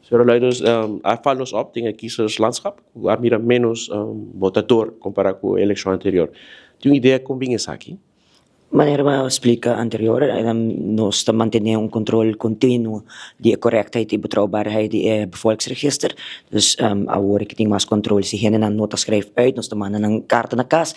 Señora Luidens, a val nos op den e kiezerslandschap ku a mira ménos botador kompará ku e elekshon anterior. Tin un idea kon bin esaki? Manera mi a splika anterior, nos ta mantené un kontrol kontinuo di e korektheid i betrouwbaarheid di e bevolksregister. Dus awor ki tin mas kontrol, si hendenan no ta skrijf uit, nos ta manda nan karta na kas,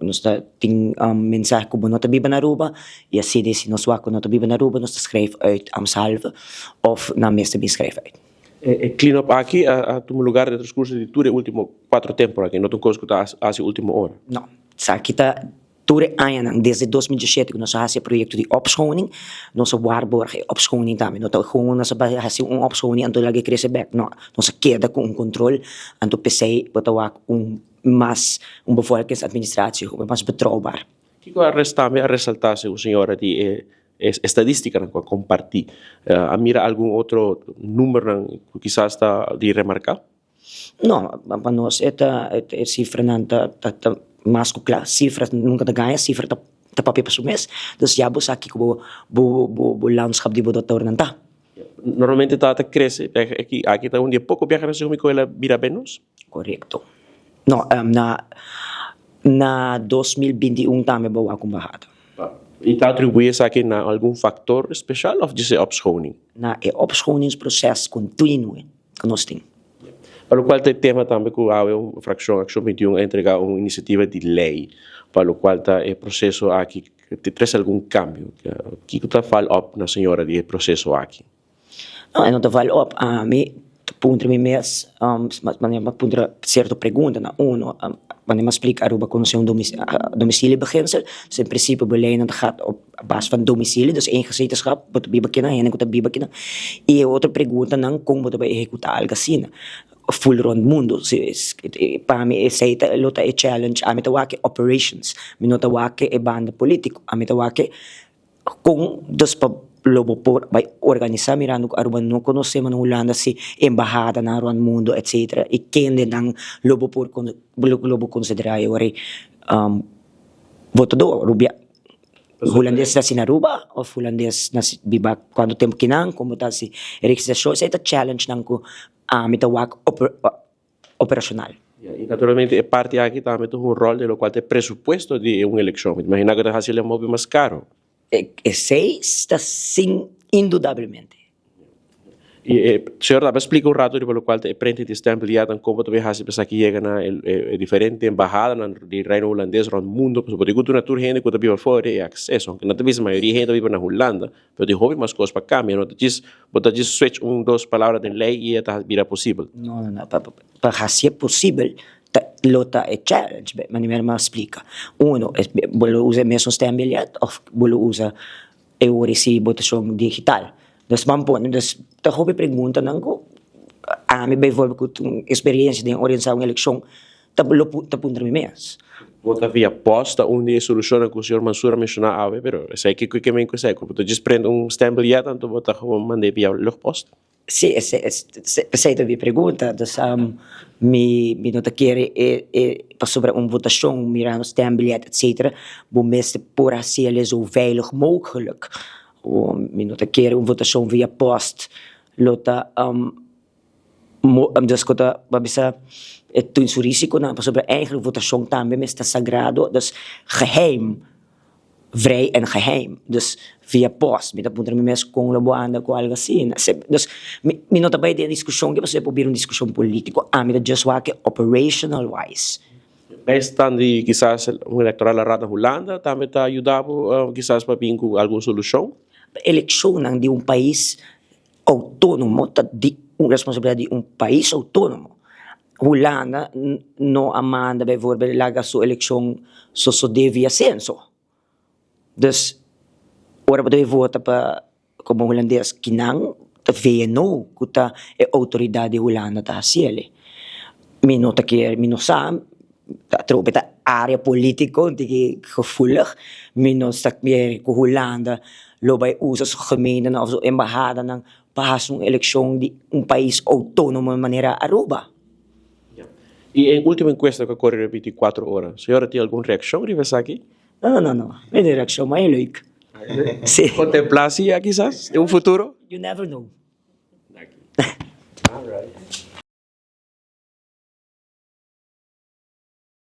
nos ta tin mensahe ku bo no ta biba na Aruba, i asina si nos wak ku no ta biba na Aruba, nos ta skrijf uit ambtshalve òf nan mes ta bin skrijf uit. E clean up aki a tuma lugar den transcurso di tur e ultimo cuatro temporada, no ta un cos cu ta haci ultimo ora. No, esaki ta Tur e añanan, desde 2017 ku nos a hasi e proyekto di opschoning, nos a waarborg e opschoning tambe. No ta gewoon nos a bai hasi un opschoning anto laga e krese bèk. No, nos a keda ku un kontrol, anto p'esei bo ta wak un mas un bevolkingsadministratie hopi mas betrouwbaar. Kiko a tambe a resaltá segun señora di e estadístikanan ku a kompartí? A mira algun otro numbernan ku kisas ta di remarká? No, pa nos e ta e sifranan ta ta mas ku kla. Sifra nunka ta gaña, sifra ta ta papia pa su mes. Dus ya bo sa kiko bo bo bo bo landschap di bo doktornan ta. Normalmente ta ta krese, aki aki ta un di e poko biahanan segun mi ku el a bira menos. Korekto. No, na na 2021 tambe bo wak un bahada. I ta atribuí esaki na algun faktor speshal òf djis e opschoning? Na e opschoningsproces kontinuo. ku nos tin. Pa lokual ta e tema tambe ku awe un frakshon Akshon 21 a entregá un inisiativa di lei pa lokual ta e proseso aki ta trese algun kambio. Kiko ta val op na señora di e proseso aki? No, e no ta val op. Ami ta puntra mi mes, manera mi a puntra sierto preguntanan. Uno, manera mi a splika Aruba konosé un domiciliebeginsel, dus en prinsipio bo leinan ta gaat op A base van domicilio, dus ingezetenschap, bo ta biba kinan, hende ku ta biba kinan. I e otro preguntanan, kon bo ta bai ehekutá algu asina ful rònt mundu. Pa mi esei ta lo ta e challenge. Ami ta wak e operations, mi no ta wak e banda polítiko. Ami ta wak kon dus pa lo bo por bai organisá mirando ku Aruba no konosé manera Hulanda si embahadanan rònt mundu etcetera i kendenan lo bo por lo bo konsiderá e ora ei votadó rubia. Hulandes nasi na Aruba of hulandes nasi biba cuanto tempo kinan como ta haci e registracion esey ta challenge nan cu ami ta wak operacional. Ya, y naturalmente e parti aki tambe ta un rol den locual ta e presupuesto di un eleccion. Mi ta imagina cu ta haci el hopi mas caro. Esey ta sin indudablemente. I e señor tabata splika un rato riba lokual ta e prenti di stempel ya dan kon bo ta bay hasi pa esaki yega na e diferente embahadanan di Reino Hulandes rònt mundo pasobra bo tin ku duna tur hende ku ta biba for e akseso aunke nan ta bisa mayoria hende ta biba na Hulanda pero tin hopi mas kos pa kambia no ta djis bo ta djis switch un dos palabra den lei i e ta bira posibel. No no no pa hasié posibel ta lo ta e challenge manera mi a splika uno bo lo usa e mesun stembiljet òf bo lo usa e ora si botashon digital. Dus ban pone, dus ta hopi preguntanan ku ami bijvoorbeeld ku tin experiencia den organisa un elekshon ta lo ta puntra mi mes. Vota via post ta un di e solushonnan ku señor Mansur a menshoná awe, pero esei kiko ke men ku esei? Ku bo ta djis prende un stembiljet anto bo ta gewoon mand'é via luchtpost? Sí, esei ta mi pregunta. Dus mi mi no ta kere e e pasobra un votashon mirando stembiljet etcetera bo mester por hasi el zo veilig mogelijk. Mi no ta kere un votashon via post lo ta dus ku ta bo a bisa e tin su risikonan pasobra eigenlijk votashon tambe mester ta sagrado dus geheim. Vrij en geheim. Dus via post. Mi ta puntra mi mes kon lo bo anda ku algu asina. Dus mi mi no ta bai den e diskushon ke pasobra e por bira un diskushon politiko. Ami ta just wak e operational wise. Bijstand di kisas un electoral raad na Hulanda tambe ta yuda bo kisas pa bin ku algun solushon? Elekshonnan di un pais outónomo ta di un responsabilidat di un pais outónomo. Hulanda no a manda bijvoorbeeld laga su elekshon sosodé via senso. Dus ora bo ta bay vota pa komo hulandes kinan ta VNO ku ta e outoridat di Hulanda ta hasiel. Mi no ta kier, mi no sa, atrobe ta área polítiko di gevoelig, mi no sa kier ku Hulanda lo bay usa su gemeentenan òf su embahadanan pa hasi un elekshon di un pais outónomo manera Aruba. I e último enkuesta ku a kore riba 24 ora, señora tin algun reakshon riba esaki? No, no, no, mi tin reakshon, ma e leuk. Si. Kontemplá si ya kisas den un futuro? You never know. Danki.